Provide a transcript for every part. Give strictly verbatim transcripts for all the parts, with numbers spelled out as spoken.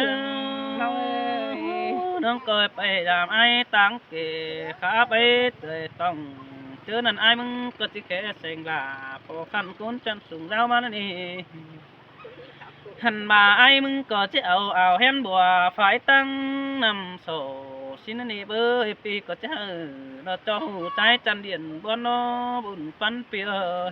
sương ꞌnọng ơi. ꞌNọng ꞌcoi pay dam ai ꞌtáng kẻ khắp ai tơi tỏng. ꞌChớ ꞌnặn ai ꞌmứng ꞌcọ ꞌchí khe seng lả, ꞌpọ khăn ꞌcốn ꞌchăn sung dao ꞌmá ꞌnị. Hăn ꞌva ai ꞌmứng ꞌcọ ꞌchí au au hén bua phái ꞌtáng ꞌnặm sổ. ꞌSịn ꞌnị báu pi ꞌcọ ꞌchí hảư ꞌnọ ꞌchọ hủ ꞌchái ꞌchăn điện ꞌbuôn ꞌnọ bun ꞌphắn pi ơi.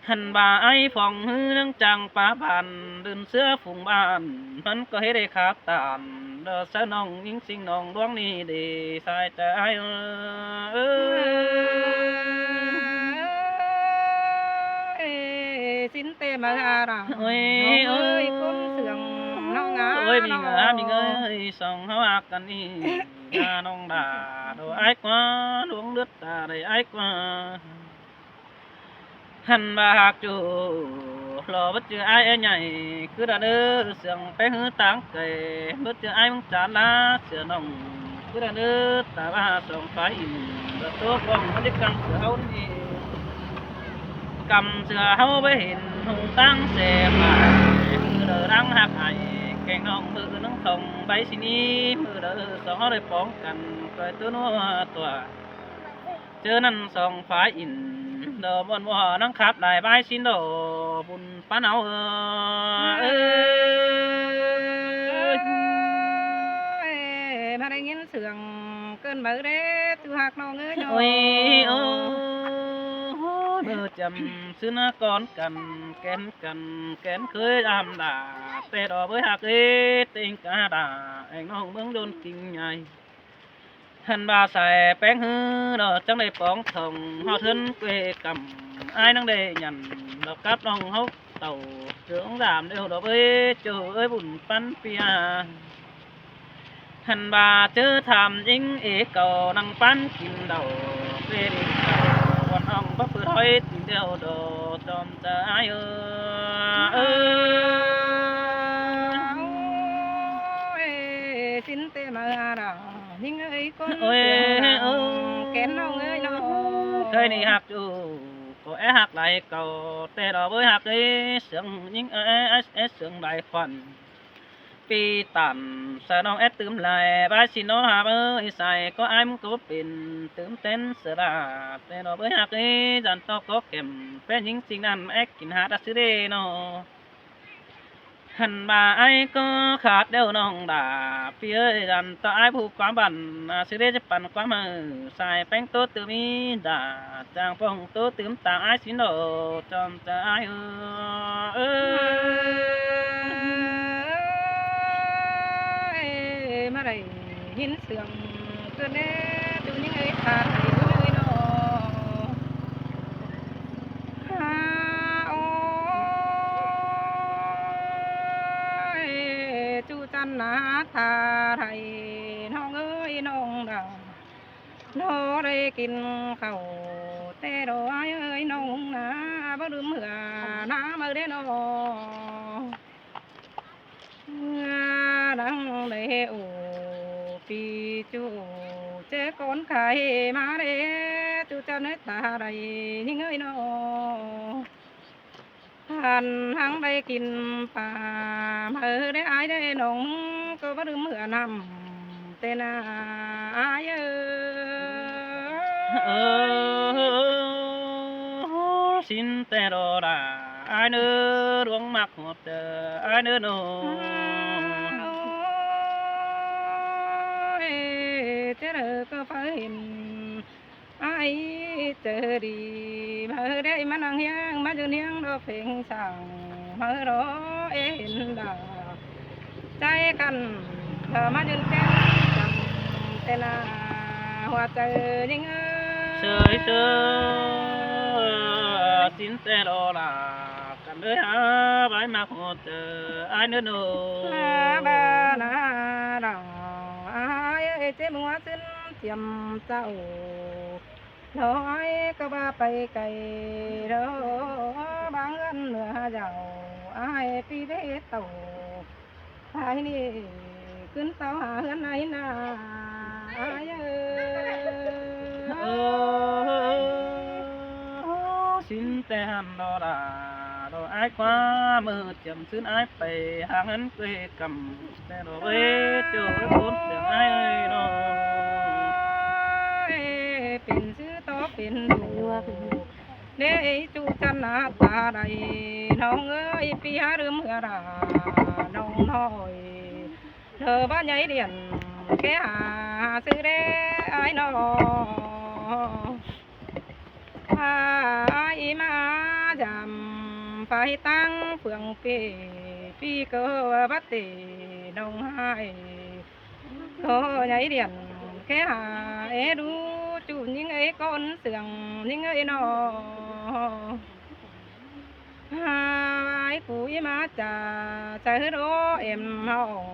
Hăn ꞌva ai phóng ꞌhứ ꞌnăng chang pá bản, đưn ꞌsứa phung bản, ꞌmắn ꞌcọ ꞌhế đảy khắp tản, đo ꞌsớ ꞌnọng ꞌnhính ꞌsinh ꞌnọng ꞌluống ꞌnị đảy sai ꞌchớ ai ơi. Ê, ꞌsịn ꞌtẹ ꞌmá a đà. Ôi, ꞌnọng ơi, ôi. ꞌCốn sương ꞌnọng a, ôi, ꞌmí ꞌnọng ơi, ꞌmí ơi, song ꞌháu ác căn ꞌnị, a ꞌnọng đà, đo ai ꞌquá, ꞌluống ꞌlướt ta đảy ai ꞌquá. Hăn ꞌva ꞌhặc ꞌchu lo bớt ꞌchư ai é nhảy, ꞌcứ đa đơ sương péng ꞌhứ ꞌtáng kẻ, bớt ꞌchư ai ꞌmứng chán lá sửa ꞌnọng, ꞌcứ đa đơ ta ꞌva song phái ỉn, đa ꞌtố quang ꞌmá đích căng sửa ꞌháu ꞌnị. Căm sửa ꞌháu báu hên hung ꞌtáng xe phải, ꞌmự đa đang ꞌhặc ai, keng ꞌnọng ꞌmự ꞌnăng khong báu ꞌsịn ꞌnị, ꞌmự đa song ꞌháu đảy póng căn, ꞌcoi ꞌtố ꞌnua tua. ꞌChớ ꞌnặn song phái ỉn, đo ꞌmuôn ꞌmua ꞌnăng khắp lai bái ꞌsịn đo bun ꞌphắn ꞌháu ơ. Ê, ꞌmá đảy ꞌnghín sương cơn báu đé, ꞌchu ꞌhặc ꞌnọng ơi ꞌnọng. Ôi, ôi, ôi, ꞌmự chăm ꞌsứ ꞌna con căn, kén căn, kén khới am đà, ꞌtẹ đo bới ꞌhặc ê, têng cá đà, eng ꞌnọng ꞌmướng đôn kinh nhảy. Hăn ꞌva sai péng ꞌhứ đo chắng đảy póng thong, ꞌhọt ꞌhướn quê căm, ai ꞌnăng đảy nhẳn, đo cắp ꞌnọng ꞌháu tảu, ꞌchớ ꞌnọng dam đeo đo bới, ꞌchu ơi bun ꞌphắn pia. Hăn ꞌva ꞌchớ tham ꞌnhính ê cau ꞌnăng ꞌphắn kin đau, quê đinh cau, ꞌquan ꞌnọng báu pư thói tin đeo đo, chom ꞌchớ ai ơ. Ôi, ꞌsịn ꞌtẹ ꞌmá a đà, ꞌnhính ơi, ꞌcốn sương ꞌnọng, kén ꞌnọng ơi ꞌnọng. Khới ꞌnị ꞌhặc ꞌchu, ꞌcọ é ꞌhặc lai cau, ꞌtẹ đo bới ꞌhặc ê, sương ꞌnhính ơi, é, é sương lai khuôn. ꞌPi tản sa ꞌnọng é tứm lai, bái ꞌsịn ꞌnọ hả bới, sai ꞌcọ ai ꞌmứng ꞌcọ pên, tứm tén sửa đà, ꞌtẹ đo bới ꞌhặc ê, dăn ꞌtọ ꞌcọ khem, pên ꞌnhính ꞌsinh ꞌnặn é kin hả ta ꞌsứ đê ꞌnọ. Hăn ꞌva ai ꞌcọ khát đeo ꞌnọng đà, ꞌpi ơi, dăn ꞌtọ ai ꞌhụ ꞌquám bản, a, ꞌsứ đê ꞌchí păn ꞌquám hảư, sai péng ꞌtố tứm ꞌmí đà, chang pông ꞌtố tứm tang ai ꞌsịn đo, chom ꞌchớ ai ơ. Ê, ꞌmá đảy ꞌnghín sương cơn đé, ꞌchu ꞌnhính ơi, ta đảy ꞌnhính ơi ꞌnọ. Hả, ôi, ꞌchu chăn ꞌna ta đảy ꞌnọng ơi ꞌnọng đà. ꞌNọ đảy kin khảu ꞌtẹ đo ai ơi ꞌnọng ꞌna, báu đưm hưa ꞌna ꞌmự đé ꞌnọ. Đang đảy ổ pi ꞌchu, ꞌchớ con khai ꞌmá đé, ꞌchu chăn ơi ta đảy ꞌnhính ơi ꞌnọ. Hăn hăng đảy kin pả, ꞌmự đé ai đé ꞌnọng, ꞌcọ báu đưm hưa ꞌnặm ꞌtẹ ꞌna ai ơ. Ơ, ꞌsịn ꞌtẹ đo đà, ai ꞌnớ, ꞌluống ꞌmặc ꞌhọt ꞌtẹ, ai ꞌnớ ꞌnọ. Ôi, ꞌchớ đaư ꞌcọ pháư hên, ai ꞌchớ đi, ꞌmự đé ꞌmá ꞌnăng ꞌhiếng, ꞌmá dưn ꞌhiếng đo pheng sảng, ꞌmự đo ê hên đà. Chai căn, thơ ꞌmá dưn kén, chăm ꞌtẹ ꞌna, hua chaư ꞌnhính ơi. Sơi sơi, ꞌsịn ꞌtẹ đo đà, căn Ơi hả, bái mạc hột, ờ, ai nữa nô. Hả, ba nả đỏ, ai ơi, chế mua xin tiệm chậu. Nó ai có ba pay cày đó, ba ngân nửa dạo, ai pi bế tàu. Ai nị, cướn tàu hả hươn ai nả, ai ơi. Ơ, xin tè hẳn đó đà, đó ai quá mơ chậm xưn ai pay hàng hẳn quê cầm. Tè đó ơi, chỗ ơi bốn tiếng ai ơi đó. Ê, pên sư tó pên đủ. Đế ấy chú chăn á ta đây, nong ơi, pi há rưm hưa đà, nong nói. Thơ bá nháy điện, khé hà sư đế ai nó. Ai mà dám phải tăng phượng pì, pì cơ bắt tỉ nông hại. Thơ nháy điện, khé hà é đu, chủ những ấy con sường, những ấy nó. Ai cú í má chả, chả hứt ố em hỏng,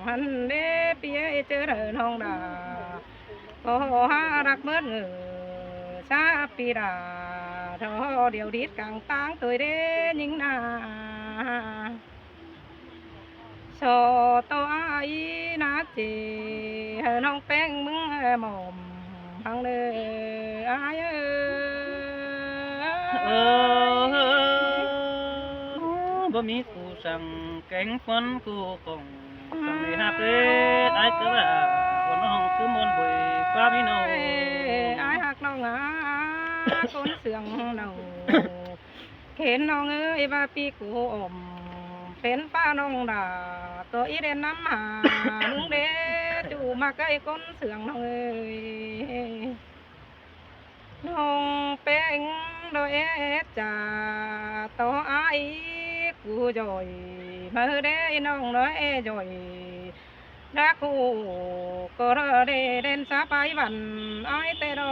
hăn đế pía ê chớ đờ nông đà. Có hó há rắc mớt ngự, chá pì đà, thó điều đít căng táng tôi đế nhính nà. Sổ tô ai ná chỉ, hơ nông peng mứng hơ mỏm, hăng đơ ai ơi. Ơ, bá mí cú săng kéng khuôn cú cổng, săng đi hạp đế, ai cứ là, con hông cứ môn bùi, bá mí nô. Ai hạc nông á, con sương nâu. Khến nông ơi, ba pi cú ổm, khến ba nông đà, có ít đến năm hà, mứng đế, chủ mà cây con sương nông ơi. Nông peng đôi é chả, tó ai cú rồi, mà hư đế nông đôi é rồi. Đá cú, cô rơ đê đen sá bái vặn, ai tê đô,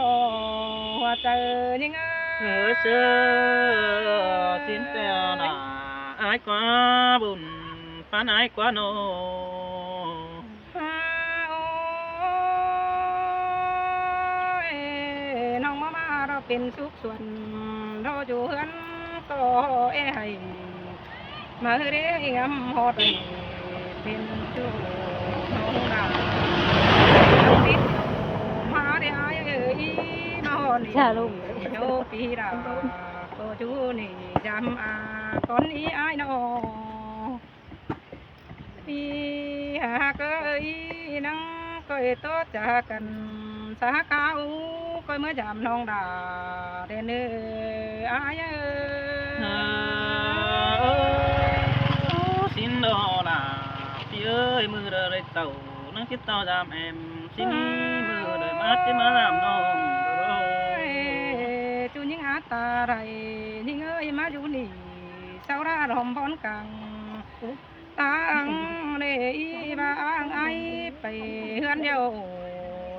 hoa trời những ơi. Ơ, sơ, xin tê đà, ai quá bùn, phán ai quá nô. Ha, ôi, nông má má đó pên súc xuân, đó chú hươn có é hay. Mà hư đế ngắm hót pên chú nông đà. Tít má đế ai ơi, má hót nì. Chà lùng. Nhô pì đà, cô chú nì dám à, con ý ai nó. Pì hà cơ ý năng coi tốt chả cần, xa cá ú, coi mới dám nông đà, đen ư, ai ơi. Ơ, ơ, xin đó là, pì ơi, mưa đời tàu, năng chết tàu dám em, xin mưa đời mát chứ má làm nông. Ôi, chú những át ta đây, những ơi má chú nỉ, sau ra đom bón căng. Tăng đế ý ba ang ai pay hươn điêu,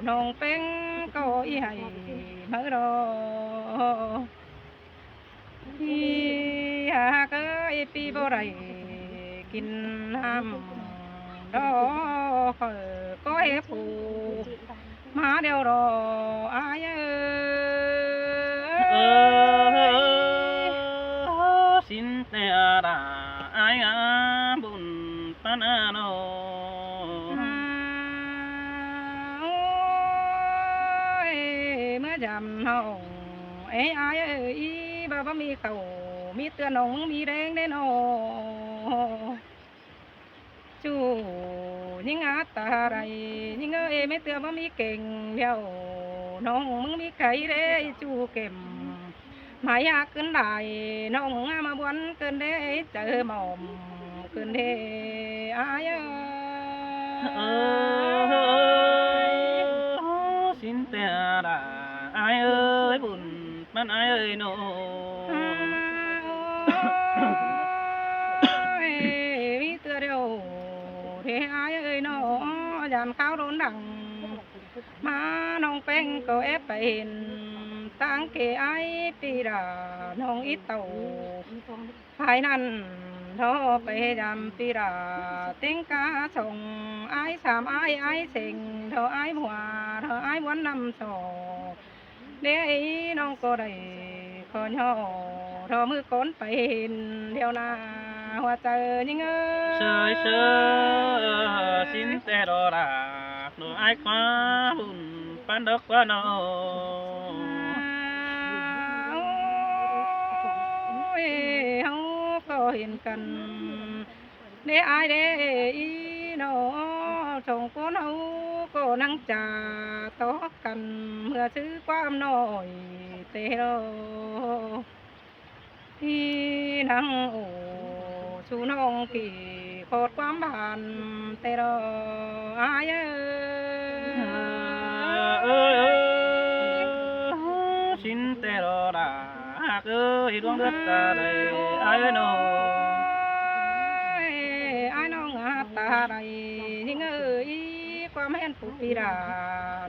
nông peng có ý hay mơ đó. Ý hà cơ ý pi bố đảy kin hăm đó, khỏi có hế phù. Má đeo đỏ ai ơi. Ơ, xin tê đà ai á bùn pán á nô. À, ôi, mưa dằm hậu, ê ai ơi, ý bà bá mi khẩu, mi tưa nông, mi đen đen ô. Chú những át ta đây, những ơi mấy tưa bá mi kênh liao, nông mứng mi khay đế, chú kèm. Mai ya cơn đại, nông á mà buôn cơn đế, chớ mỏm cơn đế, ai ơi. Ơ, xin tê đà, ai ơi, bùn pán ai ơi nô. À, ôi, mi tưa điêu, thế ai ơi nô, dàn kháo đốn đẳng. Má nông peng có ép phải hên, tăng kê ai pì đà nông ít tàu. Ải ꞌnặn ꞌtọ pay dăm pi đa ꞌtếng cá song, ải sam ải, ải seng ꞌtọ, ải bua ꞌtọ, ải ꞌmuôn ꞌnặm so. Đé ꞌnọng ꞌcọ đảy ꞌcọ ꞌnhó ꞌtọ ꞌmự cón pay hên điêu ꞌna ꞌhua chaư ꞌnhính ới. Sơi sơ sín ꞌtẹ ꞌlạ, ꞌnọ ải ꞌquá bun ꞌpắn độc ꞌquá ꞌnọ. Ôi, ꞌháu ꞌcọ hên căn đé ải đé ꞌnọ, song ꞌcốn ꞌháu ꞌcọ ꞌnăng chả tó căn ꞌmưa ꞌsứ ꞌquám ꞌnọi ꞌtẹ ꞌlạ. ꞌI ꞌnăng ổ ꞌchu ꞌnọng kỉ khót ꞌquám bản ꞌtẹ ꞌlạ ải ới. Ơ, ơ, ơ, sín ꞌtẹ ꞌlạ, ꞌhặc ới, ꞌluống ꞌlượt ta đảy ải ới ꞌnọ. Ơi, ải ꞌnọng ꞌhặc ta đảy ꞌnhính ới, ꞌquám hên phủ pi đa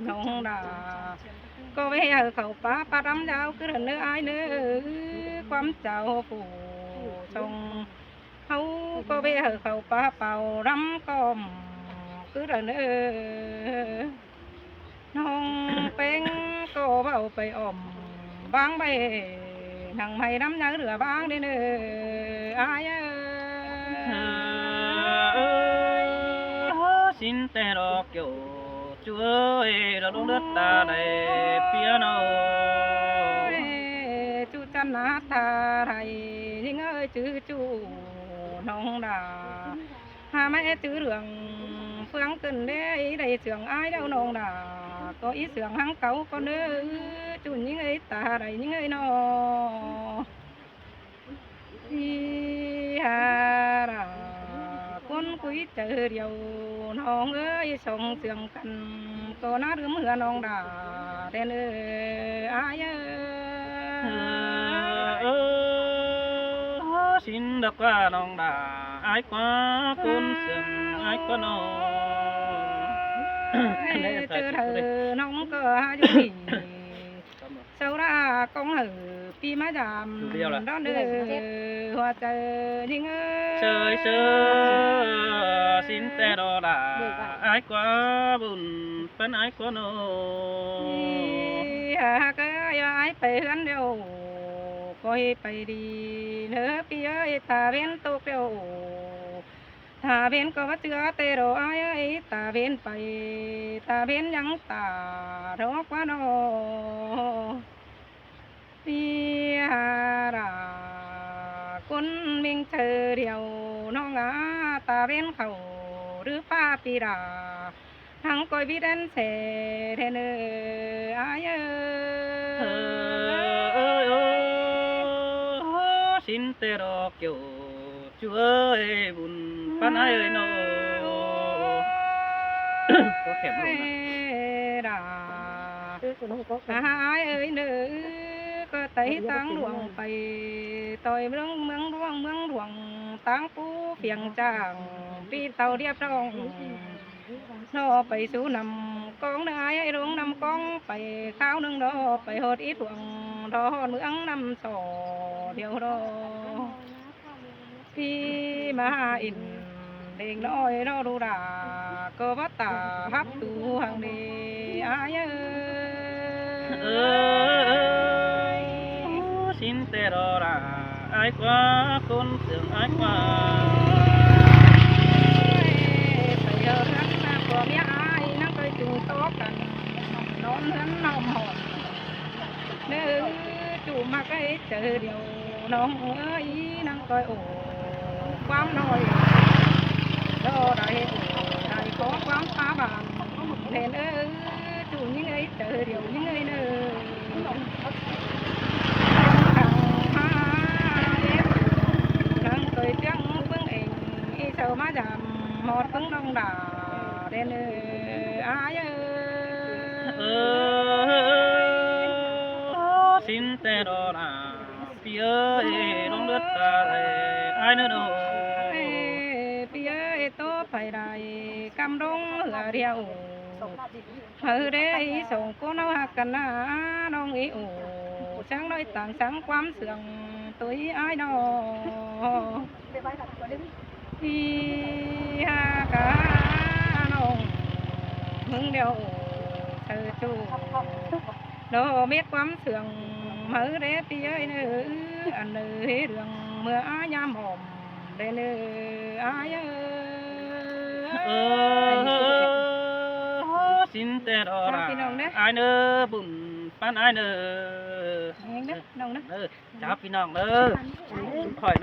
ꞌnọng đa. ꞌCọ ꞌvạy hảư khảu pá pá đăm dao cứ đa ꞌnớ ải ꞌnớ, ꞌquám chảu phủ song. ꞌHáu ꞌcọ ꞌvạy hảư khảu pá páo đăm ꞌcọ cứ đa ꞌnớ. ꞌNọng ꞌpéng ꞌcọ ꞌvạu pay ỏm ꞌváng ꞌvạy, ꞌnăng ꞌmạy đăm nháư lửa ꞌváng đé ꞌnớ ải ới. Sín ꞌtẹ ꞌlạ kiẻo ꞌchu ới, ꞌlạ ꞌluống ꞌlượt ta đảy ꞌpi ꞌnọ. ꞌChu chăn ꞌnạ ta đảy ꞌnhính ới, ꞌchư ꞌchu ꞌnọng đa. Hả ꞌmá é ꞌchư Lương Phương cơn đé, ꞌí đảy sương ải đaư ꞌnọng đa. ꞌCọ ꞌí sương hăng cáu ꞌcọ ꞌnớ, ꞌchu ꞌnhính ới ta đảy ꞌnhính ới ꞌnọ. ꞌI hả đa, ꞌcốn cúi chaư điêu ꞌnọng ới, song sương căn ꞌcọ ꞌná ꞌlứm hưa ꞌnọng đa đen ới ải ới. Ơ, ơ, sín độc ꞌquá ꞌnọng đa, ải ꞌquá ꞌcốn sương ải ꞌquá ꞌnọ. Ơi, ꞌchư đaư ꞌnọng ꞌcọ hả dú đi. Sau đa ꞌcóng hảư ꞌpi ꞌmá dăm đón ới ꞌhua chaư ꞌnhính ới. Sơi sơ sín ꞌtẹ ꞌlạ, ải ꞌquá bun ꞌpắn ải ꞌquá ꞌnọ. ꞌI hả ꞌcọ ꞌdệt ải pay ꞌhướn điêu, ꞌcọ ꞌhế pay đi ꞌnớ ꞌpi ới, ta ꞌvến tốc điêu. Ta ꞌvến ꞌcọ ꞌva ꞌchưa ꞌtẹ ꞌlạ ải ới, ta ꞌvến pay, ta ꞌvến ꞌnhắng ta ꞌlạ ꞌquá ꞌnọ. ꞌI hả đa, ꞌcốn ꞌmính chaư điêu ꞌnọng ꞌnạ, ta ꞌvến khảu ꞌlứ ꞌpá pi đa, ꞌnăng ꞌcoi ꞌvít đen se đen ới ải ới. Ơ, ơ, ơ, sín ꞌtẹ ꞌlạ kiẻo ꞌchu ới, bun ꞌpắn ải ới ꞌnọ. Ơi đa. Ải ới ꞌnớ, ꞌcọ tảy ꞌtáng ꞌluống pay, ꞌtoi ꞌmướng, ꞌmướng ꞌluống, ꞌmướng ꞌluống, ꞌtáng pú phiêng chang, ꞌpi tảu điếp ꞌnọng. ꞌNọ pay sú ꞌnặm ꞌcóng ꞌnớ ải ới, ꞌluống ꞌnặm ꞌcóng pay kháo ꞌnưng, ꞌnọ pay ꞌhọt ꞌí ꞌluống, ꞌnọ ꞌhọt ꞌmướng ꞌnặm so điêu ꞌnọ. ꞌPi ꞌmá in đeng ꞌnọi ꞌnọ đu đa, ꞌcọ ꞌva ta hắp tu hăng đi ải ới. Ơ, sín ꞌtẹ ꞌlạ, ải ꞌquá ꞌcốn sương ải ꞌquá. Ơi, pay ꞌhướn ꞌnạ ꞌcọ ꞌmía ải ꞌnăng ꞌcoi chung tó căn, nón ꞌhướn ꞌnọm hỏm. ꞌNớ ꞌchu ꞌmặc ới chaư điêu ꞌnọng ới, ꞌnăng ꞌcoi ổ ꞌquám ꞌnọi. ꞌLọ đảy ổ đảy khót ꞌquám ꞌpá bản đen ới, ꞌchu ꞌnhính ới chaư điêu ꞌnhính ới ꞌnớ. Khăng hả đé, ꞌnăng ꞌcoi ꞌtiếng ꞌpứng ên, ꞌí sau ꞌmá dăm ꞌhọt ꞌpứng ꞌnọng đa đen ới ải ới. Ơ, sín ꞌtẹ ꞌlạ, ꞌpi ới, ꞌluống ꞌlượt ta đảy ải ꞌnớ ꞌnọ. Ơi, ꞌpi ới, ꞌtố pay đảy ꞌcắm ꞌlống hưa điêu. Hảư đé ꞌí song ꞌcốn ꞌháu ꞌhặc căn ꞌnạ, ꞌnọng ꞌí ổ, sáng ꞌnọi táng sáng ꞌquám sương Tui ai no. Đi ha cá no. Mưng đeo sơ chu. Đó mết quắm sương máu đế ti ơi nơ. Ăn nơ hế đường mưa á nham hòm. Đế nơ ai ơi. Ơ, xin tết đó. Chào là phi nông đấy. Ai nơ bùn pan ai nơ. Hên đấy, nông đấy. Ơ, chào phi nông nơ. Khỏi